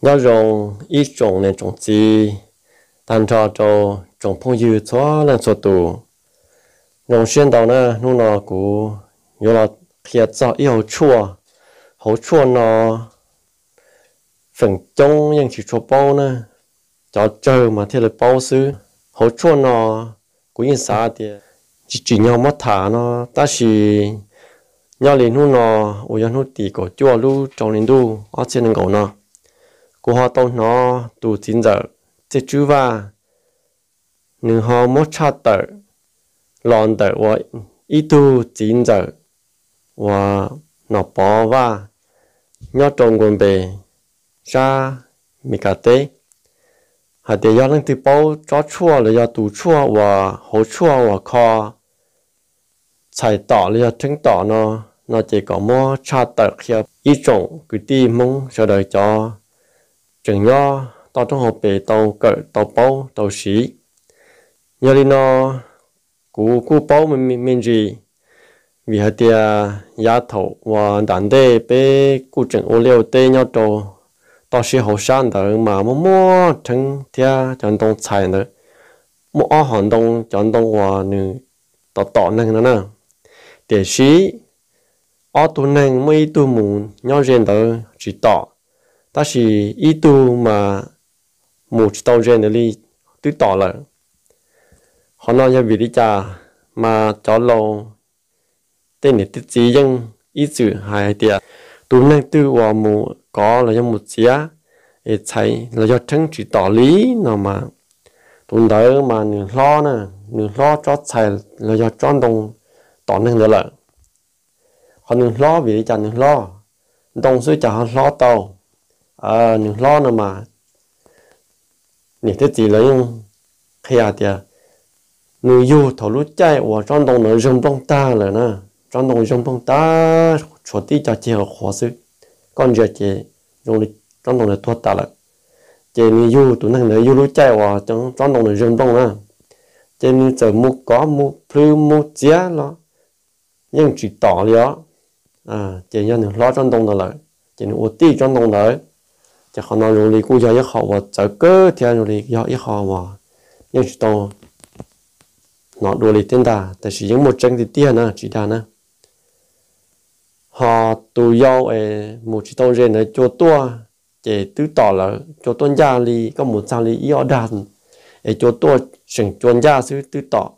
Nyob zoo ib tsoom niam tsoom txiv, tag nrho rau tsoom phooj ywg txhua leej txhua tus. Zoo siab ntau na, hnub no kuv yuav los qhia txog ib hauv tshuaj. Hauv tshuaj no feem coob yeej tsis tshua paub na, cov tsawg mas thiaj li paub xwb. Hauv tshuaj no kuv yeej xav tias tsis tsim nyog muab tham no, tab sis nyob li hnub no uas yog hnub tim kaum cuaj lub rau hli ntuj ob txhiab nees nkaum no, kuv ho tau hnov tus txiv ntxawm Txiaj Tswb Vaj, nws ho muab tshaj tawm los ntawm uas ib tug txiv ntxawm uas Nom Pov Vaj nyob rau Nkuas Npes sab Mes Kas teb, hais tias yog leej twg paub tsob tshuaj los yog tus tshuaj uas hauv tshuaj uas kho txhais tom los yog rheeb tom no, no ces kom muab tshaj tawm qhia ib tsoom kwv tij Hmoob sawv daws cov tseem nyob toj roob hauv pes tau kawm tau paub tau siv. Yog li no, kuv kuj paub me ntsis, vim hais tias yav thaum uas nram ntej peb kuj tseem ua liaj ua teb nyob rau toj siab hauv sab ntawd mas muaj muaj rheeb thiab cov ntoo txhais ntawd, muaj ob hom ntoo, cov ntoo uas nws tom tom neeg no na. Tiam sis ob tug neeg muaj ib tug mus nyob ze ntawd tsis tom, tab sis ib tug mas mus tsis tau ze ntawd li twb tom lawm. Qhov no yog vim li cas? Mas cov laus tej niam tej txiv yeej ib txwm hais tias tus neeg twg uas mus kov los yog mus txiav es txhais los yog rheeb tsis tom li no mas tus ntawd mas nws hlob na, nws hlob tsob txhais los yog tsob ntoo tom neeg ntawd lawm. Qhov nws hlob vim li cas nws hlob? Ntoo xwb cas ho hlob tau? Nws hlob no mas niam thiab txiv lawv yeej qhia tias nws yug thaum lub caij uas tsob ntoo ntawd zog nplooj tag lawm na. Tsob ntoo zog nplooj tag, tshuav tib co ceg qhuav xwb, koj ntsia ces zoo li tsob ntoo ntawd tuag tas lawm. Ces nws yug, tus neeg ntawd yug lub caij uas tsob ntoo ntawd zog nplooj na, ces nws txawm mus kov mus plhws mus txiav los yeej tsis tom li os. Ces yog nws hlob tsob ntoo ntawd lawm, ces nws ua tij tsob ntoo ntawd. Ces qhov no zoo li kuj yog ib qho uas txawv kawg thiab zoo li yog ib qho uas yeej tsis tau hnov dua li thiab ntag, tab sis yeej muaj tseeb tiag tiag na, tsis dag na. Ho tus yau es mus tsis tau ze ntawd cua tuaj, ces twb tom lawm, cua tuaj ncaj li koj mus txog li ib ob dag es cua tuaj tseem cua ncaj xwb twb tom,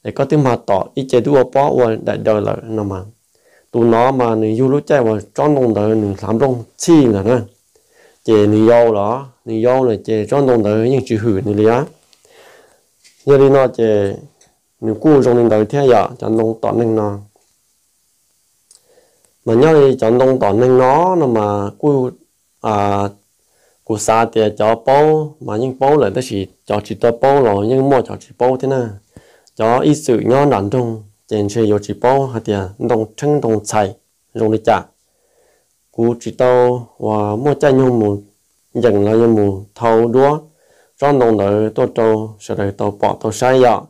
es koj twb mag tom ib ce twb ua pob ua daim daws lawm no mas, tus no mas nws yug lub caij uas tsob ntoo ntawd nws hlav nplooj txhij lawm na. Ces nws yau los, nws yau lawm ces tsob ntoo ntawd yeej tsis hwm nws li. Yog li no ces nws kuj zoo li ntawd thiab yom, cov ntoo tom neeg no. Mas nyob li cov ntoo tom neeg no, no mas kuj, kuv xav tias cov paub mas yeej paub lawm, tab sis cov tsis tau paub los yeej muaj cov tsis paub thiab na. Cov ib txwm nyob nram nroog ces ntshe yuav tsis paub hais tias ntoo rheeb ntoo txhais zoo li cas. Kuv tsis tau uas muaj caij nyoog mus yeem los yog mus thau duab tsob ntoo ntawd tuaj rau sawv daws tau pom tau saib yom.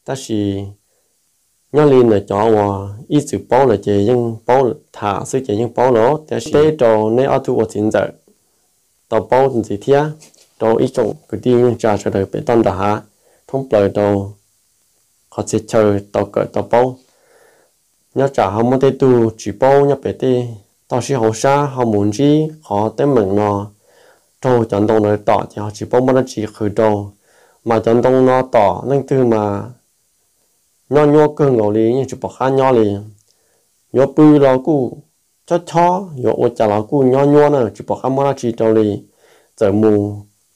Tab sis nyob li ntawm cov uas ib txwm paub lawm ces yeej paub tham xwb ces yeej paub lawm, tab sis teb rau neb ob tug ua txiv ntxawm tau paub ntxiv thiab rau ib tsoom kwv tij neej tsa sawv daws pem toj nram hav thoob plaws rau qhov txhia chaw tau kawm tau paub. Nyob tsam ho muaj tej tug tsis paub nyob pem tej toj siab hauv sab ho mus ntsib qhov teeb meem no raug cov ntoo ntawd tom ces ho tsis paub muab dab tsi qhwv rau. Mas cov ntoo no tom leej twg mas nyob nyuaj kawg nkaus li, yeej tsis pom qab nyob li. Yuav pw los kuj chob chob, yuav ua cas los kuj nyob nyuaj na, tsis pom qab muab dab tsi rau li. Txawm mus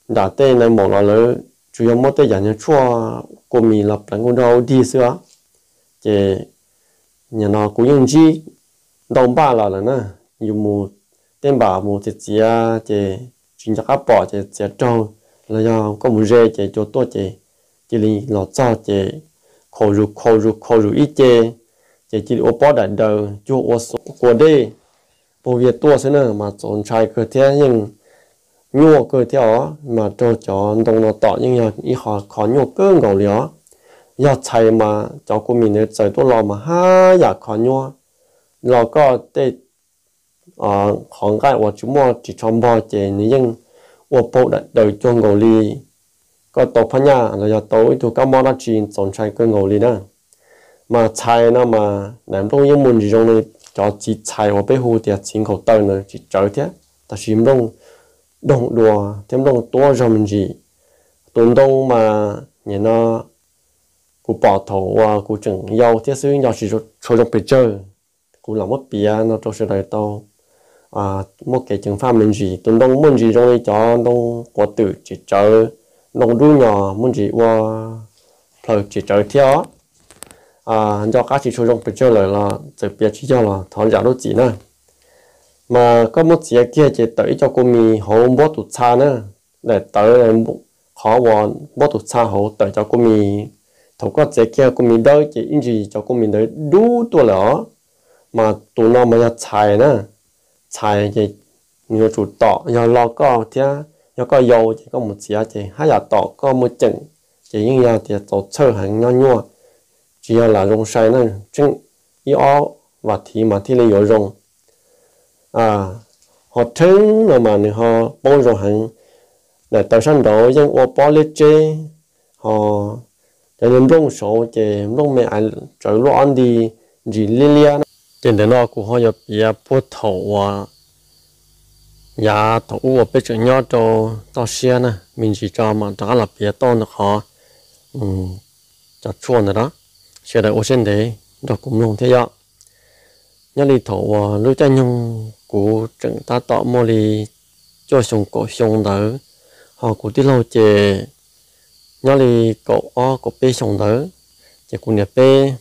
nram tej nais maum los lawv tsuas yog muab tej yam nyuag tshuaj kua mis los pleev ua dog ua dig xwb os. Ces nim no kuv yeej ntsib ntau npaj los lawm na, yus mus tej npam mus txiav txiav ces tsis nco qab pom ces txiav raug, los yog koj mus ze ces cua tuaj ces cia li los txog ces khau zus khau zus khau zus ib ce, ces cia li ua pob daim daws cuag ua xov kua dej puag viag tuaj xwb na, mas txaus ntshai kawg thiab yeej nyuaj kawg thiab os. Mas raug cov ntoo no tom yeej yog ib qho kho nyuaj kawg nkaus li os. Yog txhais mas cov kua mis ntawd txawm tuaj los mas haj yam kho nyuaj, los koj tej qhov nqaij uas tsis muaj ris tsho npog ces nws yeej ua paug daim daws cuag nkaus li koj tau phab nyaj los yog tau ib tug kab mob dab tsi txaus ntshai kawg nkaus li na. Mas txhais no mas daim nplooj yeej muaj ntsis zoo li cov txiv txhais uas peb hu tias txiv nkaus taw ntawd tsis tsawv thiab, tab sis nplooj doog dua thiab nplooj tuab zog me ntsis. Tus ntoo mas nim no kuv pom thaum uas kuv tseem yau thiab xwb, nco tsis tshua zoo pes tsawg. Kuv lam muab piav no rau sawv daws tau muaj kev ceev faj me ntsis. Tus ntoo muaj ntsis zoo li cov ntoo quav twm tsis tsawv, ntoo dub nyos muaj ntsis ua plaws tsis tsawv thiab os. Nco qab tsis tshua zoo pes tsawg lawm los txawm piav tsis yog los thov zam lub txim na. Mas koj muab txiav kiag ces tawm ib co kua mis hauv npuab tus txha na. Daim tawv qhov uas npuab tus txha hauv tawm cov kua mis. Thaum koj txiav kiag kua mis dawb ces ib ntsis cov kua mis ntawd dub tuaj lawm os. Mas tus no mas yog txhais na. Txhais ces nws yuav tsum tom, yog lo koj thiab yog koj yau ces koj mus txiav ces haj yam tom koj muaj ceem, ces yeej yog tias txaus txhawj heev nyob nyuaj, tsis yog lam zoo sai na, tseem ib ob vas thiv mas thiaj li yuav zoo. Ho rheeb no mas nws ho paub zoo heev. Daim taw sab nraud yeej ua pob liab tseb, ho cov niag nplooj saud ces nplooj me ais tsawv luaj ob nti ntsis liab liab na. Ces ntawm no kuv ho yuav piav puag thaum uas yav thaum ub uas peb tseem nyob rau toj siab na, me ntsis tso mam rov qab los piav tau ntawm qhov cov tshuaj ntawd na. Sawv daws ua siab ntev nrog kuv mloog thiab yom. Nyob li thaum uas lub caij nyoog kuv tseem tab tom muaj li cuaj xyoo kaum xyoo ntawd, ho kuv tij laug ces nyob li kaum ob kaum peb xyoo ntawd, ces kuv niam peb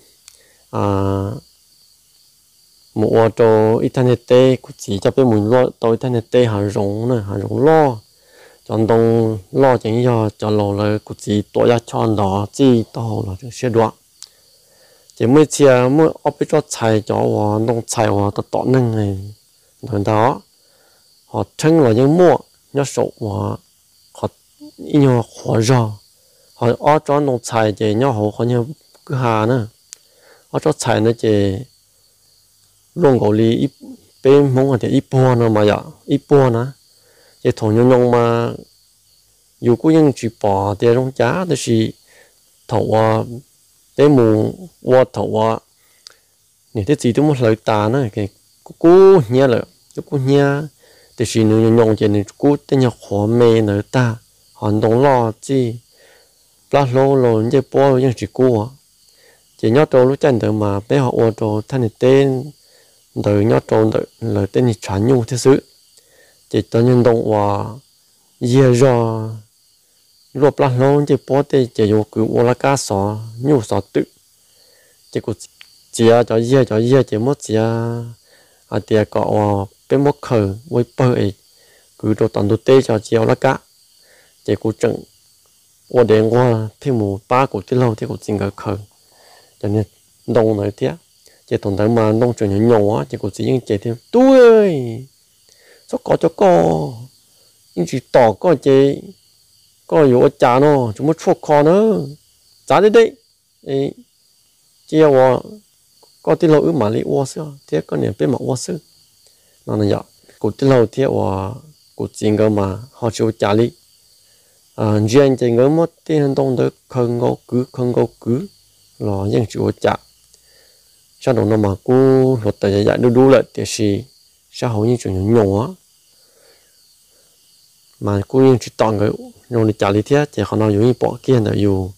mus ua rau ib thaj niag teb, kuv txiv coj peb mus luaj tau ib thaj niag teb hav zoov na, hav zoov loj. Cov ntoo loj ces yog cov laus lawv kuv txiv tuam yaj choj ntov txij taub hau los tseem siab dua. Ces muaj ib txhia muaj ob peb tsob txhais, cov uas ntoo txhais uas tom tom neeg ntawd ntag os. Ho rheeb los yeej muaj nyob saum uas ib nyuag qhuav zog, ho ob tsob ntoo txhais ces nyob hauv qhov nyuag kwj ha na. Ob tsob txhais no ces luaj nkaus li peb Hmoob hais tias ib puag no mas yom, ib puag na. Ces thaum nyoos nyoos mas yus kuj yeej tsis pom tias zoo cas, tab sis thaum uas peb mus ua thaum uas niam thiab txiv twb muab hlawv tas na, kub kub hnyiab lawm, kub kub hnyiab, tiam sis nws nyoos nyoos ces nws kub tej nyuag qhuav me ntawd tag, ho ntoo loj txij plab hlaub los ncej puab yeej tsis kub. Ces nyob rau lub caij ntawd mas peb ho ua rau thaj niag teb ntawd nyob rau ntawm lawv tej niag tshav nyuj thiab xwb. Ces cov nyuag ntoo uas yiag zog luaj plab hlaub ncej puab tej ces yuav kwv ua laj kab xov nyuj xov twm. Ces kuv txiav cov yiag cov yiag ces muab txiav hais tias kom uas peb muab khaws ua ib pawg es kwv rau tom ntug teb cov cia ua laj kab. Ces kuv tseem ua dev nquag thiaj mus pab kuv tij laug thiab kuv txiv nkawd khaws cov niag ntoo ntawd thiab. Ces thaum ntawd mas ntoo tseem nyoos nyoos ces kuv txiv yeej cem thiab, Tub, txhob kov cov koj, yeej tsis tom koj ces koj yuav ua cas no, tsis muaj tshuaj kho na, txav deb deb, cia ua koj tij laug wb mam li ua xwb thiab koj niam peb mam ua xwb no. Kuv tij laug thiab uas kuv txiv nkawd mas ho tsis ua cas li. Ntsia ces nkawd muab tej ntoo ntawd khaws nkaus kwv khaws nkaus kwv los yeej tsis ua cas. Sab nraum no mas kuj hluav taws yaim dub dub lawm tiam sis sab hauv yeej tseem nyoos nyoos mas kuj yeej tsis tom nkawd zoo li cas li thiab. Ces qhov no yus yeej pom kiag ntawm yus,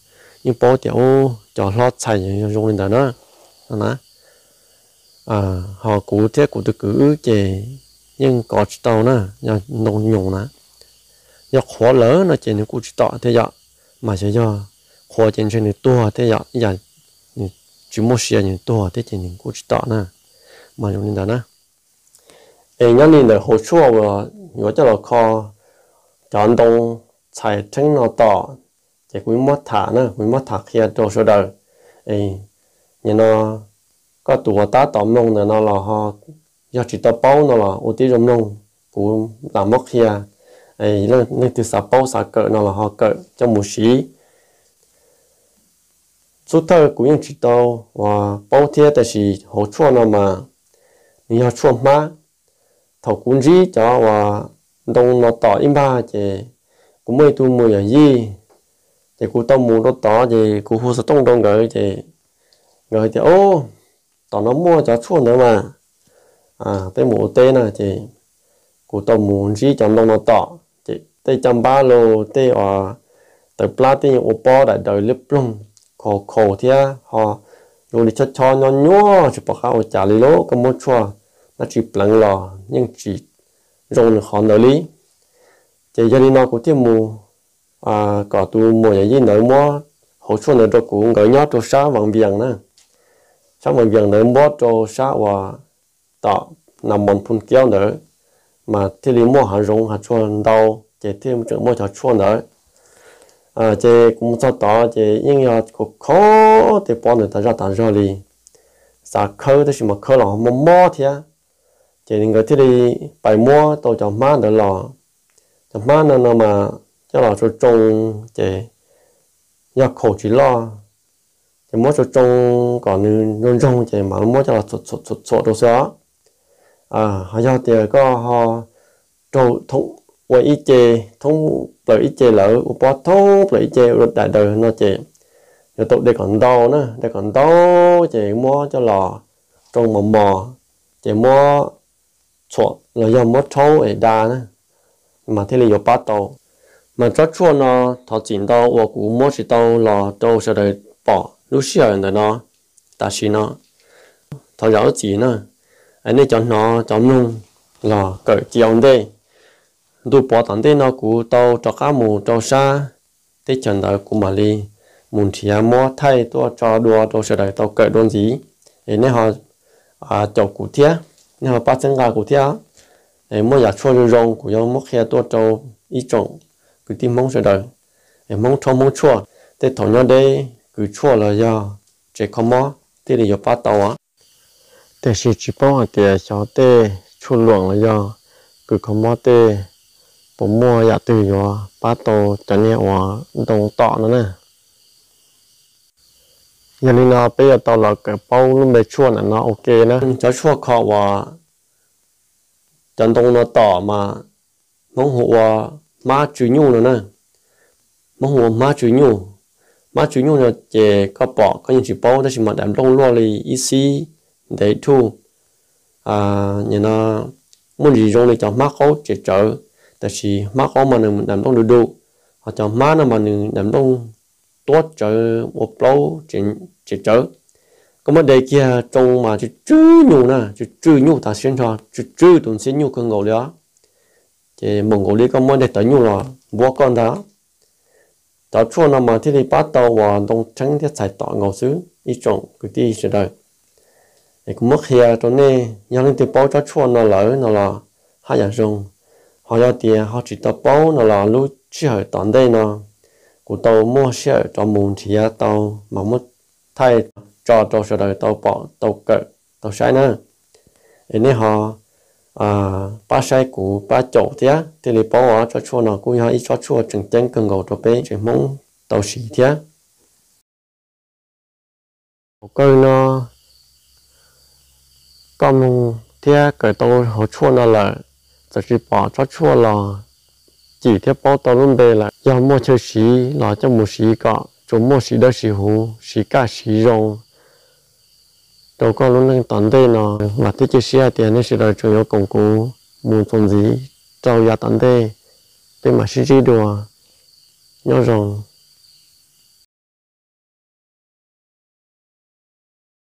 yeej paub tias cov hlob txhais yog zoo li ntawd na. No na, ho kuv thiab kuv tus kwv wb ces yeej kov tsis tau na, yog ntoo nyoos na. Yog qhuav lawm no ces nws kuj tsis tom thiab yom, mas xyov yog qhuav ces ntshe nws tuag thiab yom, ib yam nws tsis muaj sia nws tuag thiab ces nws kuj tsis tom na, mas zoo li ntawd na. Es nyob li ntawm hauv tshuaj uas yuav coj los kho cov ntoo txhais rheeb no tom, ces kuv muab tham na, kuv muab tham qhia rau sawv daws. Nim no koj tus uas tab tom mloog ntawm no los ho, yog tsis tau paub no los ua tib zoo mloog, kuv lam muab qhia. Leej twg xav paub xav kawm no los ho kawm coj mus siv. Xub thawj kuv yeej tsis tau uas paub thiab, tab sis hauv tshuaj no mas nws yog tshuaj hmab. Thaum kuv ntsib cov uas ntoo no tom ib npag ces kuv muaj ib tug muam yawm yij, ces kuv tau mus rau tod ces kuv hu xov tooj rau nkawd ces nkawd tias, Ob, tom no muaj cov tshuaj ntawd mas, peb mus ua teb na. Ces kuv tau mus ntsib cov ntoo no tom ces tej caj npab los tej uas tawv plab tej yeej ua pob daim daws liab ploog, khaus khaus thiab ho zoo li chob chob nyob nyuaj tsis pom qab ua cas li lauj. Koj muab tshuaj dab tsi pleev los yeej tsis zoo nws qhov ntawd li. Ces yog li no kuv thiaj mus kom tus muam yawm yij ntawd muab hauv tshuaj ntawd rau kuv. Nkawd nyob rau sab Vaj Vias na, sab Vaj Vias ntawd npuab rau sab uas tom Nas Mos Phoo Kiaub ntawd, mas thiaj li muaj hav zoov hav tsuag ntau, ces thiaj tseem muaj cov tshuaj ntawd. Ces kuv mus txog tod ces yeej yog khaus khaus tej pob ntawd tas zaj tas zog li, xav khawb tab sis mas khawb los mob mob thiab. Ces nkawd thiaj li pais muab tau cov hmab ntawd los. Cov hmab no no mas coj los tsoo tsoo ces yog khaum tsis loj, ces muab tsoo tsoo kom nws ntsoog ntsoog ces mam muab coj los txhuam txhuam rau xwb os. Ho yog tias koj ho raug thoob, ua ib ce, thoob plaws ib ce lawm, ua pob thoob plaws ib ce ua daim daws no ces yuav tau de kom ntau na, de kom ntau ces muab coj los tsoo mos mos, ces muab txhuam los yog muab rhaub es da na, mas thiaj li yuav pab tau. Mas tsob tshuaj no thov txim ntau uas kuv muab tsis tau los rau sawv daws pom lub sij hawm ntawm no, tam sim no thov zam lub txim na. Nej cov hnov cov mloog los kawm cia ua ntej. Ntu pov tom ntej no kuv tau rov qab mus rau sab teb chaws ntawd kuv mam li mus nrhiav muab thaij tuaj tso dua rau sawv daws tau kawm dua ntxiv. Es nej ho caum kuv thiab, nej ho pab txhawb nqa kuv thiab. Muaj yam tshuaj zoo zoo kuv yuav muab qhia tuaj rau ib tsoom kwv tij Hmoob sawv daws. Es Hmoob rhaub Hmoob tshuaj, tej thaum nyob deb kwv tshuaj los yog tsev kho mob thiaj li yuav pab tau. Tiam sis tsis paub hais tias xyov tej tshuaj luam los yog kwv kho mob tej puas muaj yam twg yuav pab tau cov niag uas ntoo tom no na. Yog li no peb yuav tau los kawm paub lub npe tshuaj ntawm no ua ke na. Cov tshuaj kho uas cov ntoo no tom mas Hmoob hu ua hmab tsw nyuj no na. Hmoob hu ua hmab tsw nyuj. Hmab tsw nyuj no ces koj pom koj yeej tsis paub tab sis mas daim nplooj luaj li ib xib ntev thuj. Nim no muaj ntsis zoo li cov hmab qaub tsev tsawv, tab sis hmab qaub mas nws daim nplooj du du, ho cov hmab no mas nws daim nplooj tuab tsawv ua plaub tsev tsawv. Koj muab de kiag tsoo mas tsw tsw nyuj na, tsw tsw nyuj tas siab nrho, tsw tsw tus ntxhiab nyuj kawg nkaus li os. Ces npaum nkaus li koj muab de tawv nyuj los npuab koj ntag. Cov tshuaj no mas thiaj li pab tau uas ntoo rheeb thiab txhais tom nkaus xwb ib tsoom kwv tij sawv daws. Es kuv muab qhia rau nej, yog leej twg paub tsob tshuaj no lawm no los haj yam zoo, ho yog tias ho tsis tau paub no los lub sij hawm tom ntej no kuv tau muaj sij hawm rov mus nrhiav tau mas muab thaij tso rau sawv daws tau pom tau kawm tau saib na. Es nej ho pab saib kuv pab caum thiab thiaj li paub os, tsob tshuaj no kuj yog ib tsob tshuaj tseem ceeb kawg nkaus rau peb tsev Hmoob tau siv thiab. Thaum kawg no koj mloog thiab kawm tau hauv tshuaj no lawm, txawm tsis pom tsob tshuaj los cim thiab paub tau lub npe lawm, yog muaj chaw siv los coj mus siv kom tsuas muaj siv dawb siv huv, siv kaj siv zoo rau koj lub neej tom ntej no. Vam thiab cia siab hais tias nej sawv daws tseem yuav koom kuv mus txuas ntxiv rau yav tom ntej, peb mam sib ntsib dua. Nyob zoo.